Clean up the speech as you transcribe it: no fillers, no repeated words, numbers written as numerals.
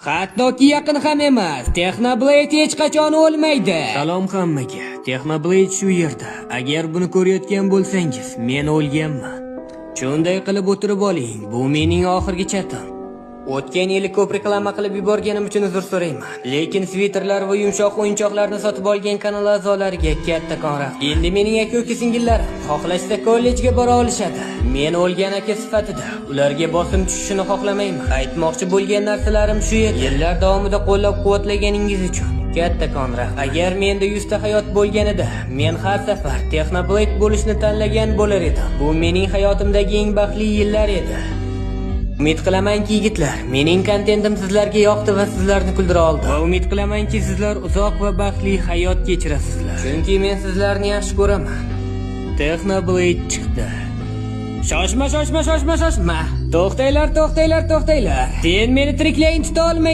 Hattoki yaqin ham emas. Technoblade hech qachon o'lmaydi. Salom hammaga. Technoblade shu yerda. Agar buni ko'rayotgan bo'lsangiz, men o'lganman. Shunday qilib o'tirib oling. Bu mening oxirgi chatim. O'tgan yili ko'p reklama qilib yuborganim uchun uzr so'rayman. Lekin sviterlar va yumshoq o'yinchoqlarni sotib olgan kanal a'zolariga kattakon rahmat. Endi mening aka-uka singillarim xohlashsa kollejga bora olishadi. Men o'lgan aka sifatida ularga bosim tushishini xohlamayman. Aytmoqchi bo'lgan narsalarim shu edi. Yillar davomida qo'llab-quvvatlaganingiz uchun kattakon rahmat. Agar menda 100 ta hayot bo'lganida, men har safar Technoblade bo'lishni tanlagan bo'lar edim. Bu mening hayotimdagi eng baxtli yillar edi. Umid qilamanki, yigitlar, mening kontentim sizlarga yoqdi va sizlarni kuldira oldi. Va umid qilamanki, sizlar uzoq va baxtli hayot kechirasizlar. Chunki men sizlarni yaxshi ko'raman. Technoblade chiqdi. Shoshma, shoshma, shoshma, shoshma. To'xtanglar, to'xtanglar, to'xtanglar. Sen meni tiriklayin tuta olmaysan.